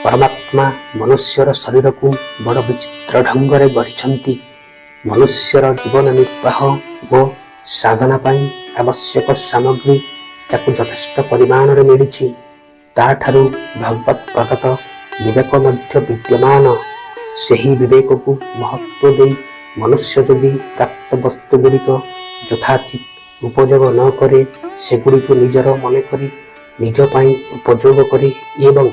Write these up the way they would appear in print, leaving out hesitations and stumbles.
ପରମାତ୍ମା ମନୁଷ୍ୟର ଶରୀରକୁ ବଡ଼ ବିଚିତ୍ର ଢଙ୍ଗରେ ଗଢ଼ିଛନ୍ତି। ମନୁଷ୍ୟର ଜୀବନ ନିର୍ବାହ ଓ ସାଧନା ପାଇଁ ଆବଶ୍ୟକ ସାମଗ୍ରୀ ତାକୁ ଯଥେଷ୍ଟ ପରିମାଣରେ ମିଳିଛି। ତା'ଠାରୁ ଭଗବତ୍ ପ୍ରଦତ୍ତ ବିବେକ ମଧ୍ୟ ବିଦ୍ୟମାନ। ସେହି ବିବେକକୁ ମହତ୍ତ୍ୱ ଦେଇ ମନୁଷ୍ୟ ଯଦି ପ୍ରାପ୍ତ ବସ୍ତୁଗୁଡ଼ିକ ଯଥୋଚିତ ଉପଯୋଗ ନ କରେ, ସେଗୁଡ଼ିକୁ ନିଜର ମନେକରି ନିଜ ପାଇଁ ଉପଯୋଗ କରେ ଏବଂ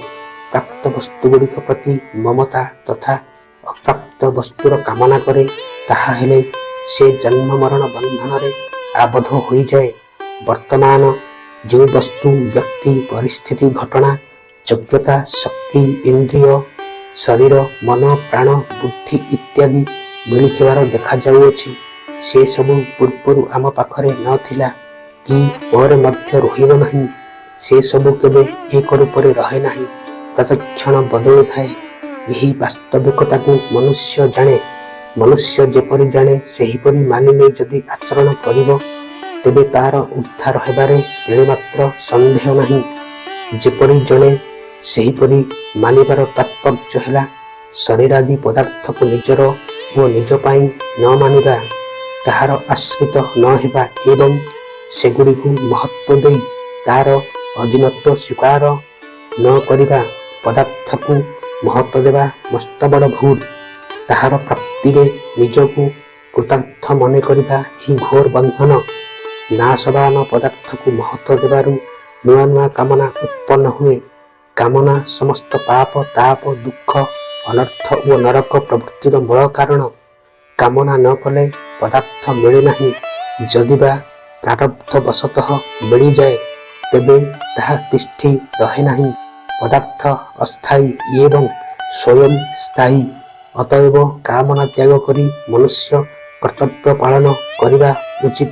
ପ୍ରାପ୍ତ ବସ୍ତୁଗୁଡ଼ିକ ପ୍ରତି ମମତା ତଥା ଅପ୍ରାପ୍ତ ବସ୍ତୁର କାମନା କରେ, ତାହାହେଲେ ସେ ଜନ୍ମ ମରଣ ବନ୍ଧନରେ ଆବଦ୍ଧ ହୋଇଯାଏ। ବର୍ତ୍ତମାନ ଯେଉଁ ବସ୍ତୁ, ବ୍ୟକ୍ତି, ପରିସ୍ଥିତି, ଘଟଣା, ଯୋଗ୍ୟତା, ଶକ୍ତି, ଇନ୍ଦ୍ରିୟ, ଶରୀର, ମନ, ପ୍ରାଣ, ବୁଦ୍ଧି ଇତ୍ୟାଦି ମିଳିଥିବାର ଦେଖାଯାଉଅଛି, ସେ ସବୁ ପୂର୍ବରୁ ଆମ ପାଖରେ ନଥିଲା କି ପରେ ମଧ୍ୟ ରହିବ ନାହିଁ। ସେ ସବୁ କେବେ ଏକ ରୂପରେ ରହେ ନାହିଁ, ପ୍ରତିକ୍ଷଣ ବଦଳୁଥାଏ। ଏହି ବାସ୍ତବିକତାକୁ ମନୁଷ୍ୟ ଜାଣେ। ମନୁଷ୍ୟ ଯେପରି ଜାଣେ, ସେହିପରି ମାନିନେଇ ଯଦି ଆଚରଣ କରିବ, ତେବେ ତାର ଉଦ୍ଧାର ହେବାରେ ତିଳେମାତ୍ର ସନ୍ଦେହ ନାହିଁ। ଯେପରି ଜାଣେ ସେହିପରି ମାନିବାର ତାତ୍ପର୍ଯ୍ୟ ହେଲା, ଶରୀରାଦି ପଦାର୍ଥକୁ ନିଜର ଓ ନିଜ ପାଇଁ ନ ମାନିବା, ତାହାର ଆଶ୍ରିତ ନ ହେବା ଏବଂ ସେଗୁଡ଼ିକୁ ମହତ୍ତ୍ୱ ଦେଇ ତାର ଅଧୀନତ୍ୱ ସ୍ୱୀକାର ନ କରିବା। ପଦାର୍ଥକୁ ମହତ୍ତ୍ୱ ଦେବା ମସ୍ତବଡ଼ ଭୁଲ। ତାହାର ପ୍ରାପ୍ତିରେ ନିଜକୁ କୃତାର୍ଥ ମନେ କରିବା ହିଁ ଘୋର ବନ୍ଧନ। ନାଶବାନ ପଦାର୍ଥକୁ ମହତ୍ତ୍ୱ ଦେବାରୁ ନୂଆ ନୂଆ କାମନା ଉତ୍ପନ୍ନ ହୁଏ। କାମନା ସମସ୍ତ ପାପ, ତାପ, ଦୁଃଖ, ଅନର୍ଥ ଓ ନରକ ପ୍ରବୃତ୍ତିର ମୂଳ କାରଣ। କାମନା ନ କଲେ ପଦାର୍ଥ ମିଳେ ନାହିଁ। ଯଦି ବା ପ୍ରାରବ୍ଧ ବଶତଃ ମିଳିଯାଏ, ତେବେ ତାହା ତିଷ୍ଠି ରହେ ନାହିଁ। ପଦାର୍ଥ ଅସ୍ଥାୟୀ ଏବଂ ସ୍ୱୟଂ ସ୍ଥାୟୀ। ଅତଏବ କାମନା ତ୍ୟାଗ କରି ମନୁଷ୍ୟ କର୍ତ୍ତବ୍ୟ ପାଳନ କରିବା ଉଚିତ।